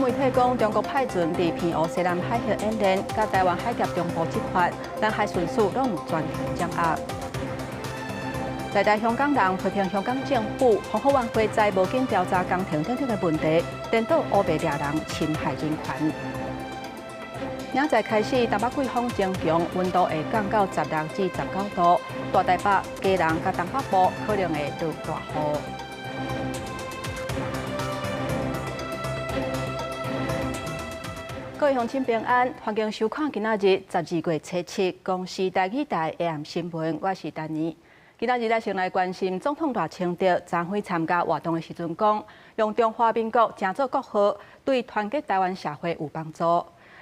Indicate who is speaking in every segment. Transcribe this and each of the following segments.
Speaker 1: 媒體講，中國派船佇澎湖西南海域演練，佮台灣海峽中部執法，但海巡署攏有全程掌握。在台香港人批評香港政府烽火晚會在無緊調查工程等等的問題，顛倒烏白掠人，侵害人權。明仔載開始，東北季風增強，溫度會降到16至19度。大台北、基隆佮東北部可能會落大雨。各位鄉親平安，歡迎收看今仔日12月初7公視台語台 AM 新聞，我是丹妮。今仔日咱先來關心總統賴清德昨昏參加活動的時陣講，用中華民國成做國號，對團結台灣社會有幫助。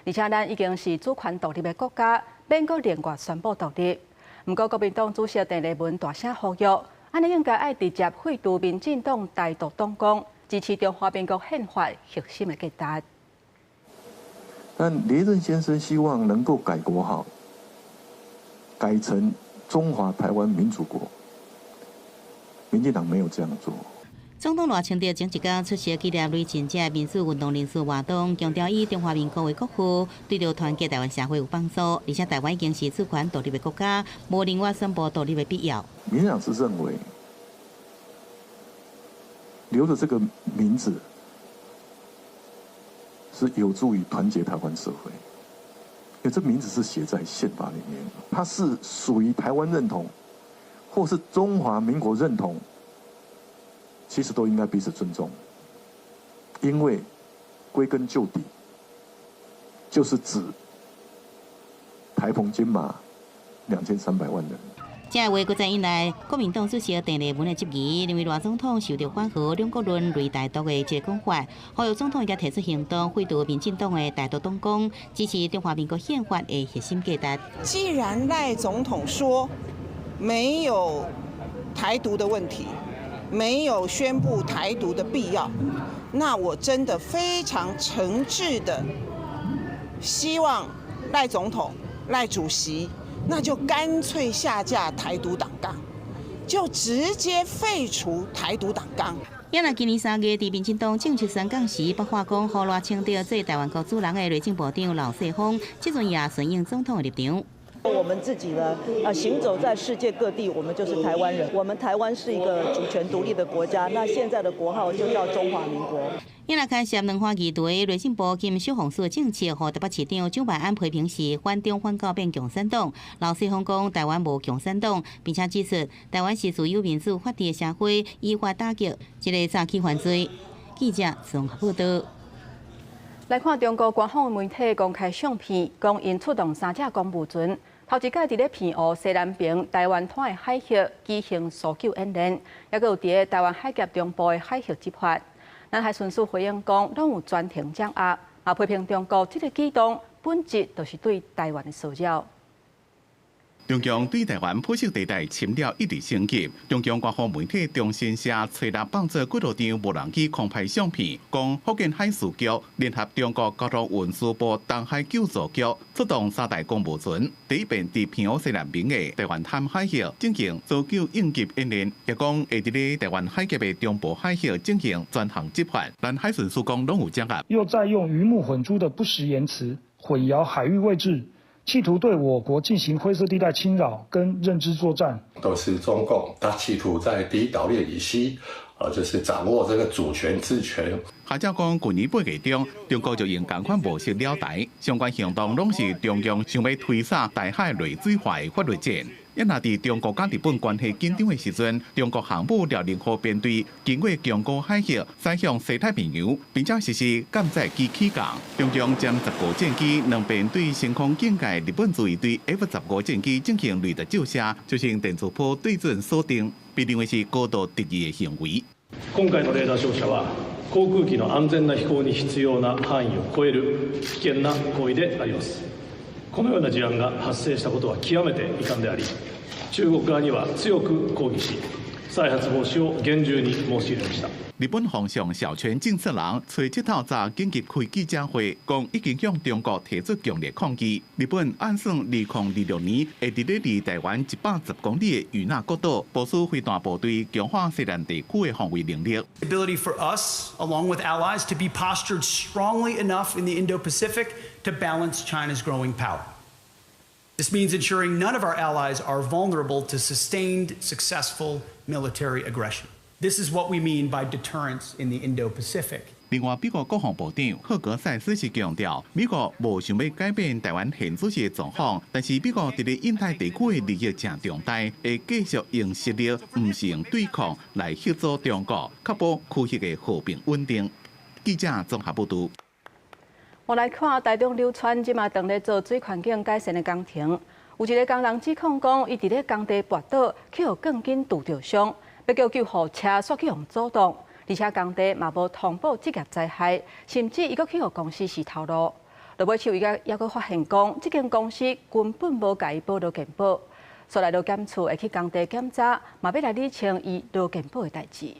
Speaker 1: 而且咱已經是主權獨立的國家，免閣另外宣布獨立。毋過國民黨主席鄭麗文大聲呼籲，按呢應該愛直接廢除民進黨台獨黨綱，支持中華民國憲法核心的價值。
Speaker 2: 但雷震先生希望能夠改國號，改成中華台灣民主國。民進黨沒有這樣做。
Speaker 3: 總統賴清德前一工出席紀念雷震這民主運動人士活動，強調以中華民國為國號，對著團結台灣社會有幫助。而且台灣已經是主權獨立的國家，無另外宣布獨立的必要。
Speaker 2: 民進黨是認為留著這個名字是有助於團結台灣社會，因為這名字是寫在憲法裡面，它是屬於台灣認同，或是中華民國認同。其實都應該彼此尊重，因為歸根究底，就是指台澎金馬2300萬人。
Speaker 3: 這話閣再引來國民黨主席鄭麗文的質疑，認為賴總統受著緩和兩國論類台獨的這个講法，呼籲總統應該提出行動，廢除民進黨的台獨黨綱，支持中華民國憲法的核心價值。
Speaker 4: 既然賴總統說沒有台獨的問題，沒有宣布台獨的必要，那我真的非常誠摯的希望賴總統、賴主席，那就乾脆下架台獨黨綱，就直接廢除台獨黨綱。
Speaker 3: 也若今年3月，佇民進黨正式宣講時，北話講予賴清德做台灣國主人的內政部長劉世鋒，這陣也順應總統的立場。
Speaker 5: 我們自己呢，啊，行走在世界各地，我們就是台灣人。我們台灣是一個主權獨立的國家，那現在的國號就叫中華民國。
Speaker 3: 伊若牽涉兩岸議題，內政部兼小紅書政策，予台北市長蔣萬安批評是反中反共變共產黨。劉世鋒講台灣無共產黨，並且指出台灣是自由民主法治的社會，依法打擊這个詐欺犯罪。記者綜合報道。
Speaker 1: 來看中國官方媒體公開相片，講𪜶出動三隻公務船，頭一擺佇咧澎湖西南爿台灣灘的海域舉行搜救演練，猶閣有佇咧台灣海峽中部的海域執法。南海巡署回應講，攏有全程掌握，也批評中國這个舉動本質就是對台灣的騷擾。
Speaker 6: 中共對台灣灰色地帶侵略一直升級。中共官方媒體中新社初六放做幾多張無人機空拍相片，講福建海事局聯合中國交通運輸部東海救助局出動三台公務船，第一遍佇澎湖西南爿的台灣灘海域進行搜救應急演練，也講會佇咧台灣海峽的中部海域進行專項執法。但海巡署講攏有掌握。
Speaker 7: 又再用魚目混珠的不實言辭，混淆海域位置。企圖對我國進行灰色地帶侵擾跟認知作戰，
Speaker 8: 都是中共，他企圖在第一島鏈以西，就是掌握這個主權治權。
Speaker 6: 學者講，去年8月中，中國就用仝款模式擾台，相關行動攏是中共想欲推捒台海內水化的法律戰。也若佇中國佮日本關係緊張的時陣，中國航母遼寧號編隊經過宮古海峽，駛向西太平洋，並且實施艦載機起降。中共殲十五戰機兩遍對升空警戒日本自衛隊 F-15戰機進行雷達照射，就像電磁波對準鎖定，被認為是高度敵意的行為。
Speaker 9: 今回のレーダー照射は航空機の安全な飛行に必要な範囲を超える危険な行為であります。このような事案が発生したことは極めて遺憾であり、中国側には強く抗議し、再発防止を厳重に申し入れました。
Speaker 6: 日本防相小泉進次郎初七透早緊急開記者會，講已經向中國提出強烈抗議。日本按算2026年會佇咧離台灣110公里的與那國島部署飛彈部隊，強化西南地區的防衛能力。
Speaker 10: Ability for us, along with allies, to be postured strongly enough in the Indo-Pacific to balance China's growing power. This means ensuring none of our allies are vulnerable to sustained, successful military aggression. This is what we mean by deterrence in the Indo-Pacific.
Speaker 6: 另外，美國國防部長赫格塞斯是強調，美國無想欲改變台灣現時的狀況，但是美國佇咧印太地區的利益誠重大，會繼續用實力，毋是用對抗來嚇阻中國，確保區域的和平穩定。記者綜合報導。
Speaker 1: 我來看台中柳川這馬當咧做水環境改善的工程，有一个工人指控講，伊佇咧工地跋倒，去予鋼筋揬著傷，欲叫救護車煞去予阻擋，而且工地嘛無通報職業災害，甚至伊閣去予公司死頭路。落尾手伊閣猶閣發現講，這間公司根本無共伊保勞健保，所來勞檢處會去工地檢查，嘛欲來理清伊勞健保的代誌。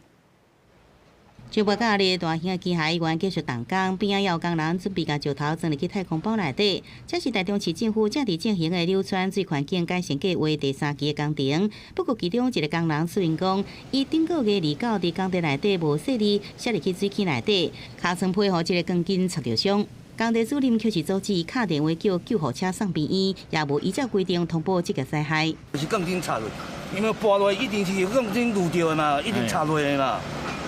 Speaker 3: 上半假日，大型的機械員繼續動工，邊仔有工人準備共石頭裝入去太空包內底。這是台中市政府正佇進行的柳川水環境改善計畫第三期的工程。不過，其中一个工人說明講，伊頂個月29佇工地內底無細膩，摔入去水坑內底，尻川皮予這个鋼筋插著傷。工地主任卻是阻止敲電話叫救護車送病院，也無依照規定通報這个災害。
Speaker 11: 是鋼筋插落，因為跋落一定是鋼筋揬著的嘛，一定插落的嘛。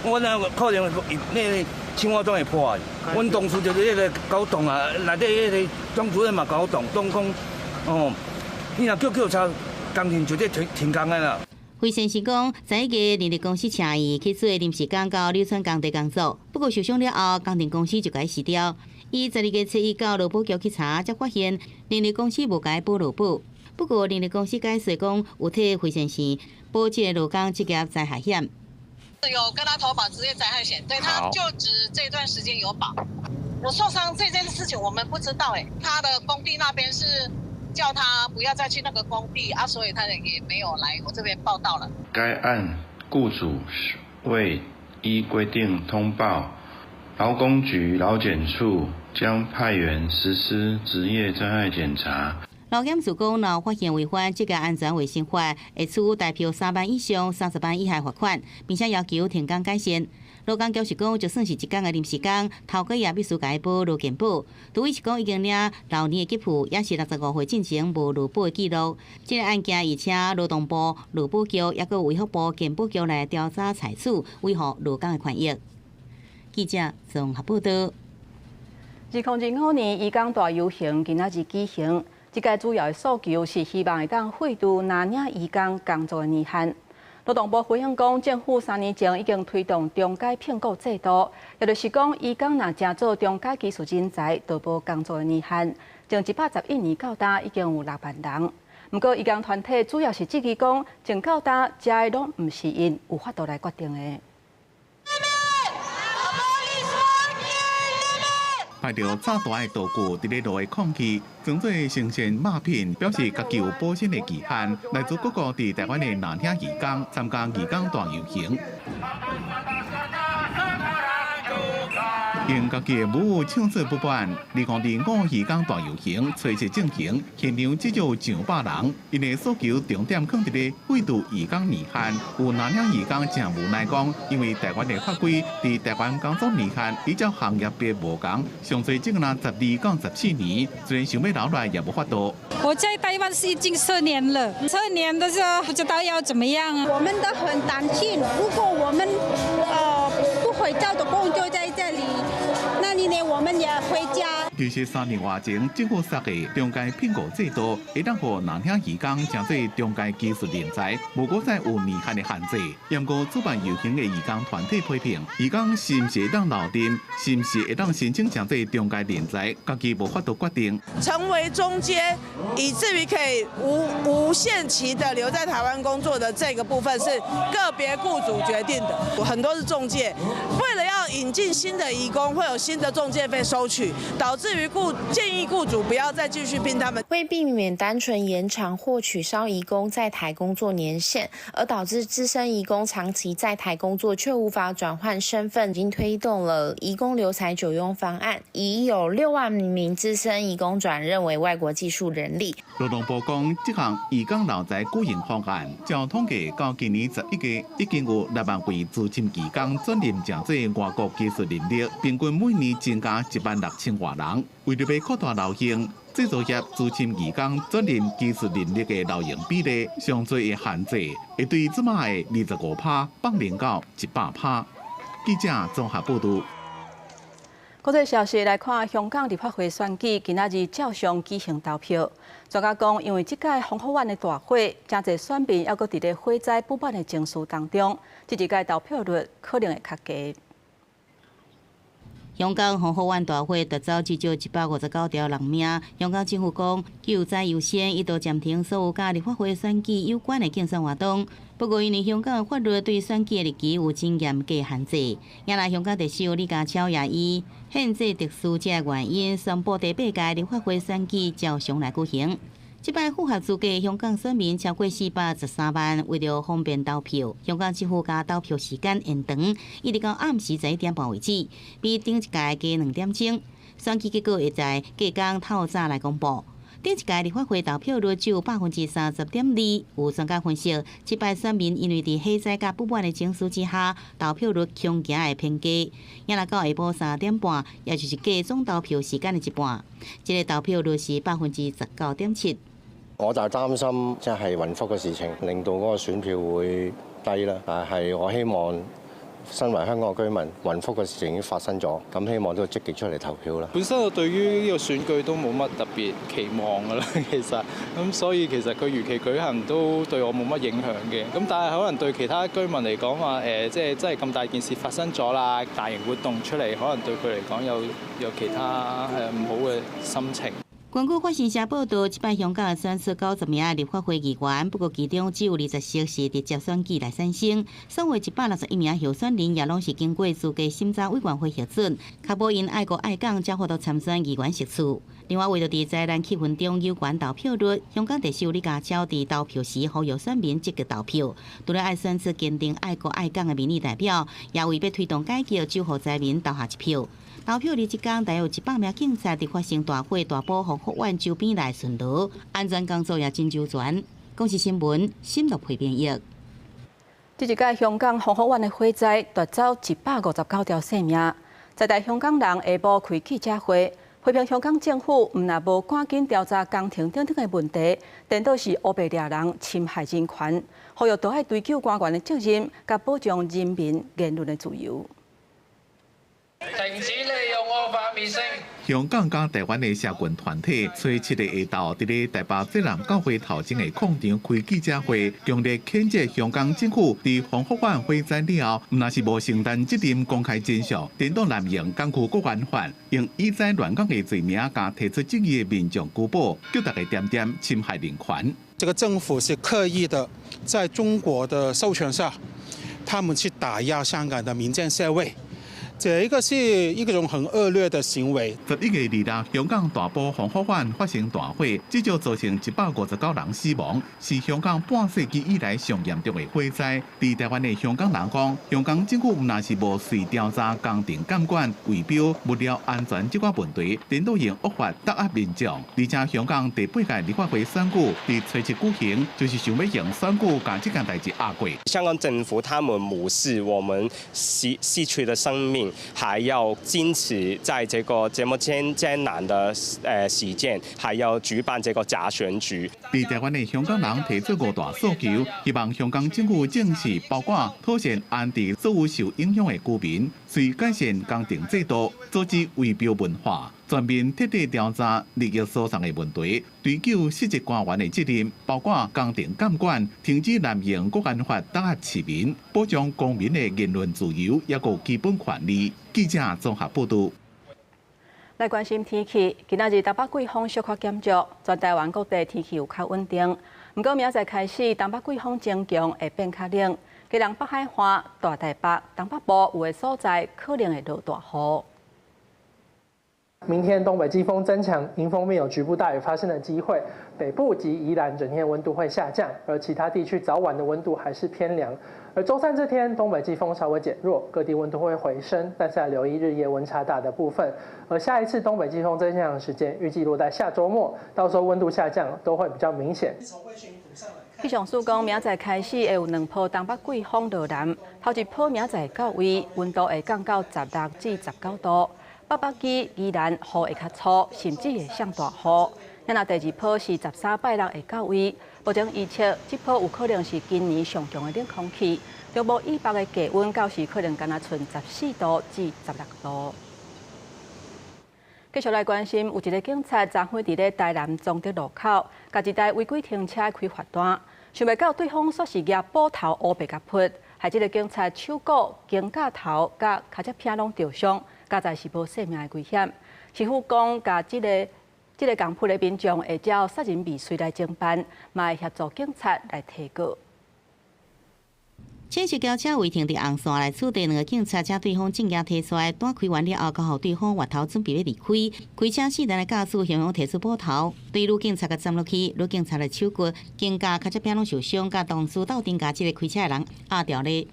Speaker 11: 我那可能那個青蛙都會破的。阮同事就是彼个搞動啊，內底彼个總主任嘛搞動，攏講哦，你若叫救護車，工程就得停停工的啦。
Speaker 3: 惠先生講，11月人力公司請伊去做臨時工到柳川工地工作，不過受傷了後，工程公司就共伊辭掉。伊12月7日到勞保局去查，才發現人力公司無共伊保勞保。不過人力公司解釋講，有替惠先生保這個勞工職業災害險。
Speaker 12: 有跟他投保職業災害險，對，他就職這段時間有保。我受傷這件事情我們不知道，欸，他的工地那邊是叫他不要再去那個工地啊，所以他也沒有來我這邊報到了。
Speaker 13: 該案雇主未依規定通報，勞工局勞檢處將派員實施職業災害檢查。
Speaker 3: 勞檢署講，若發現違反職業安全衛生法，會處代票3萬以上30萬以下罰款，並且要求停工改善。勞工局是講，就算是一工的臨時工，頭家也必須共伊保勞健保。杜偉是講，已經領老年的給付，也是65歲進前無勞保的記錄。這个案件已請勞動部勞保局，抑閣衛福部健保局來調查採取，維護勞工的權益。記者綜合報導。
Speaker 1: 2025年移工大遊行今仔日舉行。這屆主要的訴求是希望會當廢除藍領移工工作的年限。勞動部回應講，政府3年前已經推動中階聘僱制度，也就是講，移工若成做中階技術人才，就無工作的年限。從111年到今已經有6萬人。毋過，移工團體主要是質疑講，從到今這个攏毋是𪜶有法度來決定的。
Speaker 6: 帶著炸彈的道具佇咧路的抗議，裝做新鮮肉品，表示家己有保鮮的期限。來自各國佇台灣的藍領移工參加移工大遊行。用家己的母語唱做不滿。2025移工大遊行初七進行，現場至少上百人。𪜶的訴求重點囥佇咧廢除移工年限。有藍領移工誠無奈講，因為台灣的法規，佇台灣工作年限依照行業別無仝，上濟只若12到14年，雖然想欲留來也無法度。
Speaker 14: 我在台灣是已經10年了，10年的時候不知道要怎麼樣啊。
Speaker 15: 我們都很擔心，如果我們不回家的工作在這裡，那你呢？我們也回家。
Speaker 6: 其實3年外前，政府設的中階聘僱制度，會當予藍領移工成做中階技術人才，無閣再有年限的限制。毋過主辦遊行的移工團體批評，移工是毋是會當留任，是毋是會當申請成做中階人才，家己無法度決定。
Speaker 4: 成為中階，以至於可以無限期的留在台灣工作的這個部分，是個別僱主決定的，很多是仲介，為了要
Speaker 16: 引進新的移工，會有新的中介費收取，導致於建議僱主不要再繼續聘他們。
Speaker 17: 為避免單純延長或取消移工在台工作年限，而導致資深移工長期在台工作卻無法轉換身份，已經推動了移工留才久用方案，已有6萬名資深移工轉任為外國技術人力。
Speaker 6: 勞動部講，這項移工留才久用方案，照統計到今年11月，已經有6萬位資深移工轉任成做外國技術人力，平均每年增加1萬6千外人。為著欲擴大留用，製造業資深移工轉任技術人力的留用比例，上濟的限制會對這擺的25%放寬到100%。記者綜合報導。
Speaker 1: 國際消息來看，香港立法會選舉今仔日照常舉行投票。專家講，因為這屆宏福苑的大火，誠濟選民猶閣佇咧火災不滿的情緒當中，這一屆投票率可能會較低。
Speaker 3: 香港宏福苑大火奪走至少159條人命。香港政府講，救災優先，一度暫停所有佮立法會選舉有關的競選活動。不過，因為香港的法律對選舉的日期有真嚴格限制，也若香港特首李家超也以憲制特殊這個原因，宣布第八屆立法會選舉照常來舉行。這擺符合資格香港選民超過413萬，為著方便投票，香港政府共投票時間延長，一直到暗時11點半為止，比頂一屆加2點鐘。選舉結果會在隔工透早來公布。頂一屆立法會投票率只有30.2%，有專家分析，這擺選民因為佇火災佮不滿的情緒之下，投票率恐驚會偏低。也若到下晡3點半，也就是過總投票時間的一半，這個投票率是19.7%。
Speaker 18: 我就擔心即係雲福嘅事情，令到嗰個選票會低啦。但係我希望身為香港嘅居民，雲福嘅事情已經發生咗，咁希望都積極出嚟投票啦。
Speaker 19: 本身我對於呢個選舉都冇乜特別期望㗎啦，其實咁所以其實佢如期舉行都對我冇乜影響嘅。咁但係可能對其他居民嚟講話，即係真係咁大件事發生咗啦，大型活動出嚟，可能對佢嚟講有其他唔好嘅心情。
Speaker 3: 根據法新社報道，這擺香港選出90名立法會議員，不過其中只有20席是直接選舉來產生，所有161名候選人也攏是經過資格審查委員會核准，確保𪜶愛國愛港，才會當參選議員席次。另外，為著佇災難氣氛中有懸投票率，香港特首李家超佇投票時呼籲選民積極投票，除了愛選出堅定愛國愛港的民意代表，也為欲推動改革，就予災民投下一票。投票日這工，大約有100名警察佇發生大火大埔宏福苑周邊來巡邏，安全工作也真周全。公視新聞，新樂配編譯。
Speaker 1: 這一屆香港宏福苑的火災奪走159條性命，在台香港人下晡開記者會，批評香港政府毋但無趕緊調查工程等等的問題，顛倒是烏白掠人、侵害人權，呼籲都愛追究官員的責任，佮保障人民言論的自由。
Speaker 20: 停止利用惡法滅聲。
Speaker 6: 香港佮台灣的社群團體，初七的下晝，佇咧台北濟南教會頭前的廣場開記者會，強烈譴責香港政府佇宏福苑火災了後，毋但是無承擔責任、公開真相，顛倒濫用港區國安法，用以災亂港的罪名，共提出質疑的民眾拘捕，叫大家恬恬侵害人權。
Speaker 21: 這個政府是刻意的，在中國的授權下，他們去打壓香港的民間社會。這一個是一種很惡劣的行為。
Speaker 6: 11月26，香港大埔宏福苑發生大火，至少造成159人死亡，是香港半世紀以來上嚴重的火災。佇台灣的香港人講，香港政府毋但是無隨調查工程監管、圍標、物料安全這寡問題，顛倒用惡法打壓民眾。而且香港第八屆立法會選舉佇初七舉行，就是想欲用選舉共這件代誌壓過。
Speaker 22: 香港政府他們無視我們逝去的生命，還要堅持在這個這麼艱難的時間，還要舉辦這個假選舉。
Speaker 6: 佇台灣的香港人提出五大訴求，希望香港政府正視，包括妥善安置所有受影響的居民，隨改善工程制度，阻止圍標文化，全面徹底調查利益輸送的問題，追究失職官員的責任，包括工程監管、停止濫用國安法打壓市民，保障公民的言論自由，抑閣基本權利。記者綜合報導。
Speaker 1: 來關心天氣，今仔日東北季風小可減弱，全台灣各地天氣有較穩定。毋過明仔載開始，東北季風增強，會變較冷。基隆北海岸、大台北、東北部有的所在可能會落大雨。
Speaker 2: 明天東北季風增強，迎風面有局部大雨發生的機會。北部及宜蘭整天溫度會下降，而其他地區早晚的溫度還是偏涼。而週三這天，東北季風稍微減弱，各地溫度會回升，但是要留意日夜溫差大的部分。而下一次東北季風增強的時間，預計落在下週末，到時候溫度下降都會比較明顯。
Speaker 1: 氣象署講，明仔載開始會有兩波東北季風落南，頭一波明仔載到位，溫度會降到16至19度。北北基、宜蘭雨會較粗，甚至會上大雨。那第二波是13拜六會到位，目前預測這波有可能是今年上強的冷空氣。中部以北的低溫到時可能干焦賰14度至16度。繼續來關心，有一個警察昨昏佇咧台南崇德路口，共一台違規停車開罰單，想袂到對方煞是舉斧頭烏白共撲，害這個警察手骨、肩胛頭佮跤脊片攏著傷，佳哉是無性命的危險。市府講，共這個共撲的民眾會照殺人未遂來偵辦，嘛會協助警察來提告。
Speaker 3: 淺色轎車違停佇紅線來處理兩个警察，請對方證件提出來，單開完了後，交予對方越頭準備欲離開。開車四人的駕駛雄雄提出斧頭，對女警察共斬落去，女警察的手骨、肩胛、跤脊片攏受傷，佮同事鬥陣共這个開車的人壓牢咧。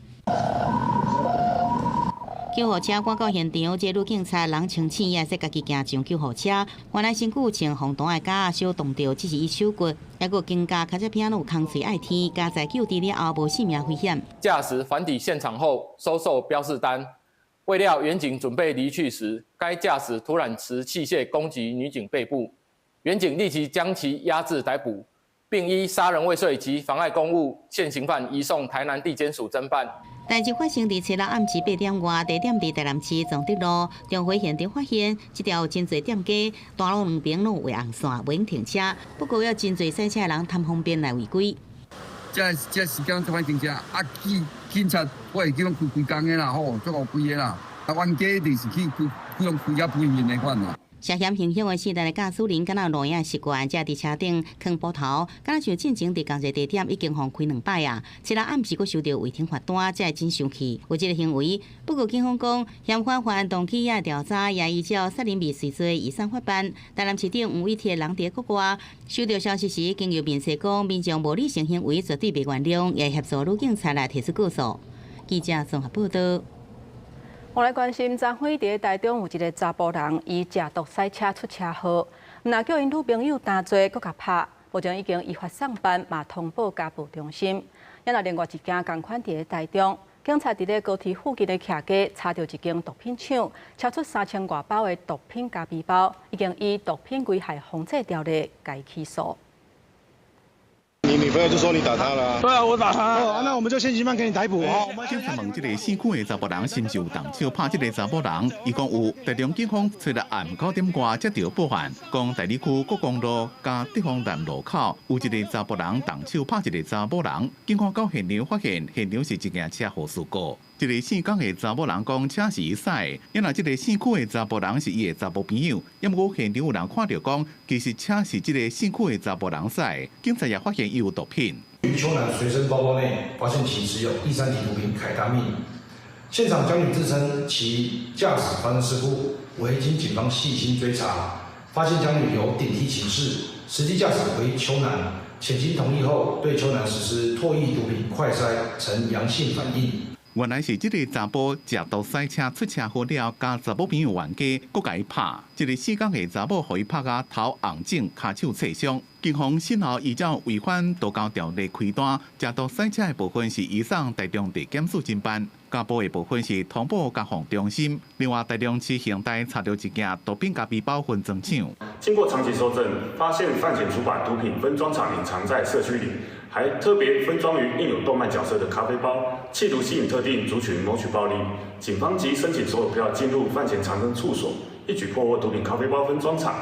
Speaker 3: 救護車趕到現場，這个女警察人清醒，也會使家己行上救護車。原來身軀穿防彈的膠仔，小擋著，只是伊手骨，抑閣肩胛、跤脊片攏有空喙愛天，佳哉救治了後無性命危險。
Speaker 5: 駕駛返抵現場後，收受標示單，未料員警準備離去時，該駕駛突然持器械攻擊女警背部，員警立即將其押至逮捕，並依殺人未遂及妨礙公務現行犯移送台南地檢署偵辦。
Speaker 3: 代誌發生佇初六暗時8點外，地點佇台南市崇德路，巡回現場發現，這條有真濟店家，大路兩邊攏有畫紅線，袂用停車。不過有真濟駛車的人貪方便來違規。
Speaker 23: 這時間這擺停車，啊，警察我會記講開規工的啦，吼，足烏規的啦，啊，冤家就是去開，去開甲不面的款啦。
Speaker 3: 涉嫌行兇的四代的駕駛人，敢若有路影習慣，才佇車頂囥斧頭，敢若像進前佇仝一个地點已經予開兩擺啊！這禮暗時閣收到違停罰單，才會真生氣。有這个行為，不過警方講，嫌犯犯案動機也調查，也依照殺人未遂罪移送法辦。台南市長黃偉哲人佇國外，收到消息時，經由面冊講，民眾無理性行為絕對袂原諒，也協助女警察來提出告訴。記者綜合報道。
Speaker 1: 我來關心，昨昏佇台中有一个查埔人，伊食毒駛車出車禍，毋但叫𪜶女朋友擔罪，閣共拍，目前已經依法送辦，嘛通報家暴中心。也若另外一件仝款佇台中，警察佇咧高鐵附近的徛家查著一間毒品廠，查出3000外包的毒品咖啡包，已經依毒品危害防制條例共起訴。
Speaker 24: 你女朋友就說你打她了？
Speaker 25: 對啊，我打她。
Speaker 24: 哦，那我們就現行犯給你逮捕哦。
Speaker 6: 警察問這个姓許的查埔人是毋是有動手拍這个查某人？伊講有。台中警方初六暗9點外接著報案，講大里區國光路佮德豐南路口有一个查埔人動手拍一个查某人。警方到現場發現，現場是一件車禍事故。這个姓江的查某人講車是伊駛，因為這个姓許的查埔人是伊的查埔朋友，也毋過現場有人看著講，其實車是這个姓許的查埔人駛。警察也發現伊有毒品。
Speaker 26: 於邱男隨身包包內發現其持有第三級毒品凱他命，現場江女自稱其駕駛發生事故，惟經警方細心追查，發現江女有頂替情事，實際駕駛為邱男，且經同意後對邱男實施唾液毒品快篩呈陽性反應。
Speaker 6: 原來是這个查埔食毒駛車出車禍了，佮查某朋友冤家，閣共伊拍。這个死港的查某予伊拍甲頭紅腫、跤手挫傷。警方審後依照違反道交條例開單，食毒駛車的部分是移送台中地檢署偵辦，家暴的部分是通報家防中心。另外，台中市刑大查著一件毒品咖啡包分裝廠。
Speaker 27: 經過長期搜證，發現范閒主把毒品分裝廠隱藏在社區裡，還特別分裝於印有動漫角色的咖啡包，企圖吸引特定族群謀取暴利。警方即申請搜索票進入范閒藏身處所，一舉破獲毒品咖啡包分裝廠。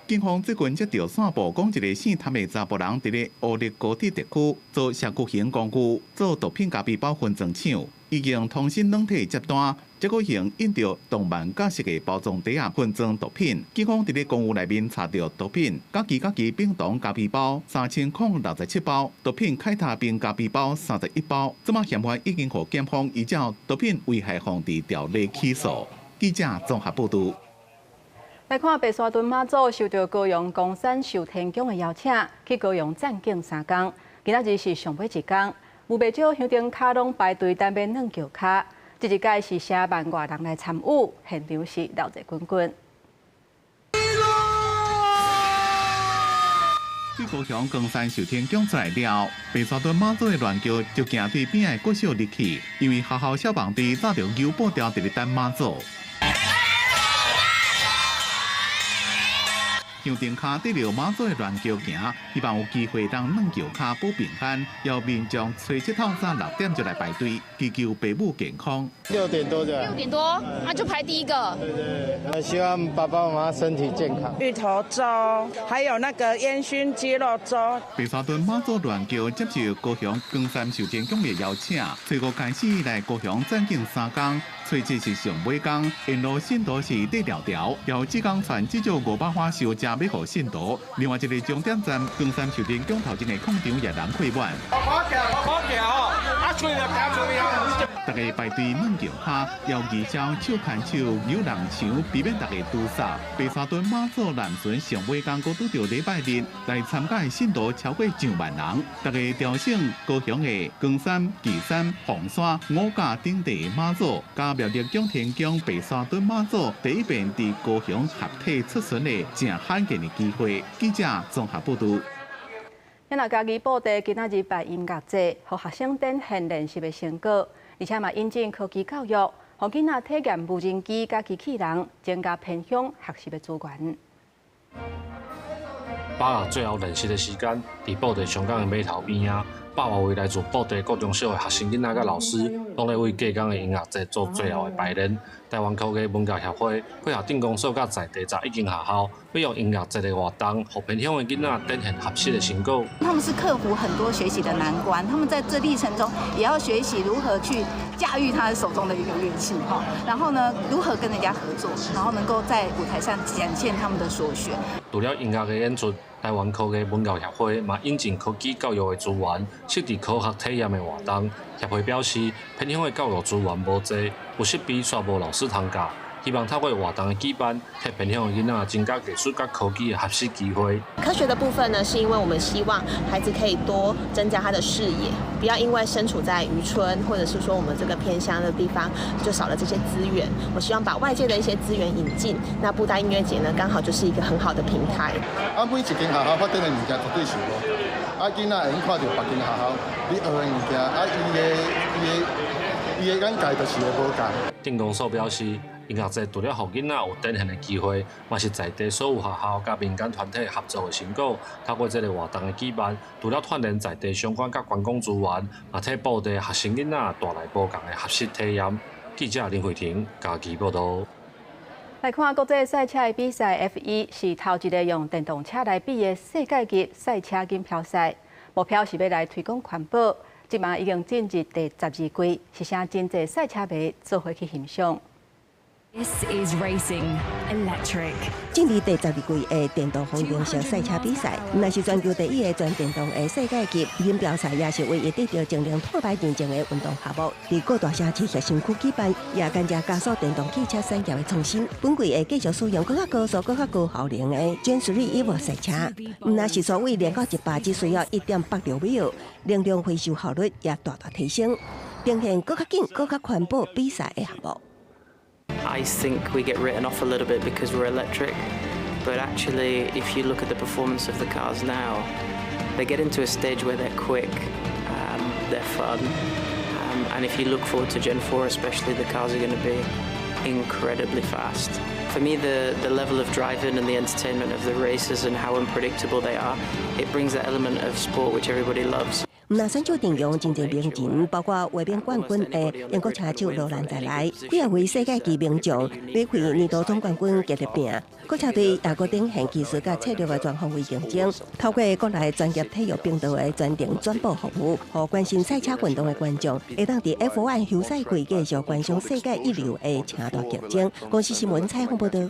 Speaker 6: 警方最近接著線報，講一个姓譚的查埔人佇咧烏日高鐵特區做社區型工具，做毒品咖啡包分裝廠。已經通訊軟體接單，這個用印著動漫角色的包裝袋仔分裝毒品。警方佇咧公寓內面查著毒品，佮其佮其冰糖咖啡包3067包，毒品開他冰咖啡包31包。這馬嫌犯已經予檢方依照毒品危害防治條例起訴。記者綜合報導。
Speaker 1: 來看白沙屯媽祖受著高雄岡山壽天宮的邀請，去高雄讚景3工。今仔日是上尾一工，有袂少香燈跤攏排隊等欲軟轎跤。這一屆是賒萬外人來參與，現場是熱鬧滾滾。
Speaker 6: 對高雄岡山壽天宮出來了，白沙屯媽祖的鸞轎就行對邊仔的國小入去，因為學校消防隊早就有布條佇咧等媽祖。香燈跤綴著媽祖的鸞轎行，希望有機會當軟轎跤保平安。要民眾初七透早6點就來排隊，祈求爸母健康。
Speaker 7: 6點多的。
Speaker 8: 6點多，啊就排第一個。
Speaker 7: 對對，希望爸爸媽媽身體健康。
Speaker 16: 芋頭粥，還有那個煙燻雞肉粥。
Speaker 6: 白沙屯媽祖鸞轎接受高雄岡山壽天宮的邀請，初五開始來高雄讚景3工。初七是上尾工，沿路信徒是趴迢迢，由這工傳至少500花燒食欲予信徒。另外一个終點站，岡山壽天宮頭前的廣場也人客滿。大家排隊軟轎跤，搖旗招、手牽手、扭人牆，避免大家堵塞。白沙屯媽祖南巡上尾工，閣拄著禮拜日來參加的信徒超過上萬人。大家朝聖高雄的岡山、旗山、鳳山、五甲等地的媽祖，佮廟里宮天宮白沙屯媽祖第一遍佇高雄合體出巡的誠罕見的機會。記者綜合報導。
Speaker 1: 咱嘉義布袋今仔日辦音樂節，予學生展現練習的成果，而且嘛引進科技教育，予囡仔體驗無人機佮機器人，增加偏鄉學習的資源。
Speaker 9: 把握最後練習的時間，佇布袋松港的碼頭邊仔，百外位來自布袋國中小的學生囡仔佮老師，攏咧為隔工的音樂節做最後的排練。台灣科技文教協會配合鎮公所佮在地11間學校，欲用音樂節的活動，予偏鄉的囡仔展現學習的成果。
Speaker 10: 他們是克服很多學習的難關，他們在這歷程中也要學習如何去駕馭他手中的一個樂器，哈，然後呢，如何跟人家合作，然後能夠在舞台上展現他們的所學。
Speaker 9: 除了音樂的演出，台灣科技文教協會嘛引進科技教育的資源，設置科學體驗的活動。協會表示，偏鄉的教育資源無濟，有設備卻無老師通教，希望透過活動的舉辦，替偏鄉的囡仔增加藝術佮科技的學習機會。
Speaker 11: 科學的部分呢，是因為我們希望孩子可以多增加他的視野，不要因為身處在漁村或者是說我們這個偏鄉的地方，就少了這些資源。我希望把外界的一些資源引進，那布袋音樂節呢，剛好就是一個很好的平台。
Speaker 24: 啊，每一間學校發展的物件絕對是無，啊，囡仔會用看著別間學校，你學的物件，啊，伊的眼界就是會無仝。
Speaker 9: 鎮公所表示，音樂節除了予囡仔有展現的機會，嘛是在地所有學校佮民間團體合作的成果。透過這个活動的舉辦，除了串聯在地相關佮觀光資源，嘛替布袋學生囡仔帶來無仝的學習體驗。記者林慧婷嘉義報導。
Speaker 1: 來看國際賽車的比賽，F1 是頭一个用電動車來比的世界級賽車錦標賽，目標是欲來推廣環保。這馬已經進入第12季，是啥真濟賽車迷做伙去欣賞。
Speaker 12: This is racing electric。
Speaker 25: 進入第12季的電動方程式賽車比賽，毋但是全球第一个全電動的世界級錦標賽，也是唯一得著節能碳排認證的運動項目。佇各大城市核心區舉辦，也間接加速電動汽車產業的創新。本季會繼續使用閣較高速、閣較高效能的 Gen 3 Evo 賽車，毋但時速為0到100只需要1.86秒，能量回收效率也大大提升，呈現閣較緊、閣較環保比賽的項目。
Speaker 28: I think we get written off a little bit because we're electric, but actually, if you look at the performance of the cars now, they get into a stage where they're quick, they're fun, and if you look forward to Gen 4 especially, the cars are going to be incredibly fast. For me, the level of driving and the entertainment of the races and how unpredictable they are, it brings that element of sport which everybody loves.
Speaker 25: 毋但選手陣容真濟名人，包括衛冕冠軍的英國車手羅蘭在內，幾仔位世界級名將，馬會年度總冠軍激烈拼。國車隊也閣展現技術佮策略的全方位競爭，透過國內專業體育頻道的全程轉播服務，予關心賽車運動的觀眾，會當佇 F1 休賽季繼續觀賞世界一流的車隊競爭。公視新聞採訪報導。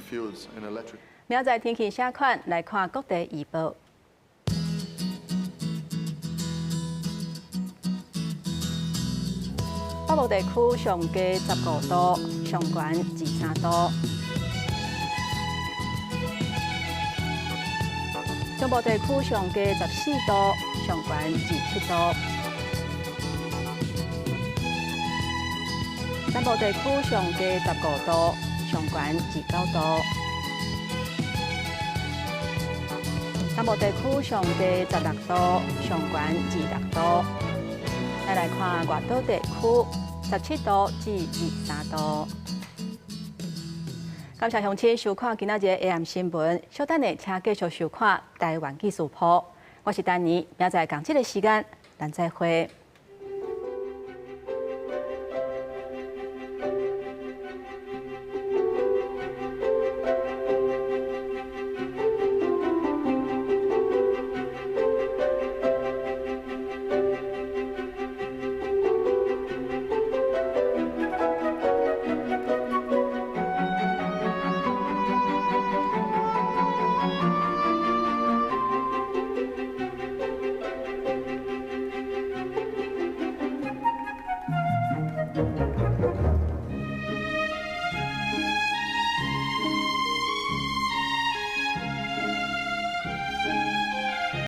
Speaker 1: 明仔載天氣啥款？來看各地預報。北部地區上低15度，上懸23度。中部地區上低14度，上懸27度。南部地區上低15度，上懸29度。南部地區上低16度，上懸26度。再來看外島地區，17度至23度。感謝鄉親收看今仔日 AM 新聞，稍等下請繼續收看台灣紀事鋪。我是丹妮，明仔載仝這个時間，咱再會。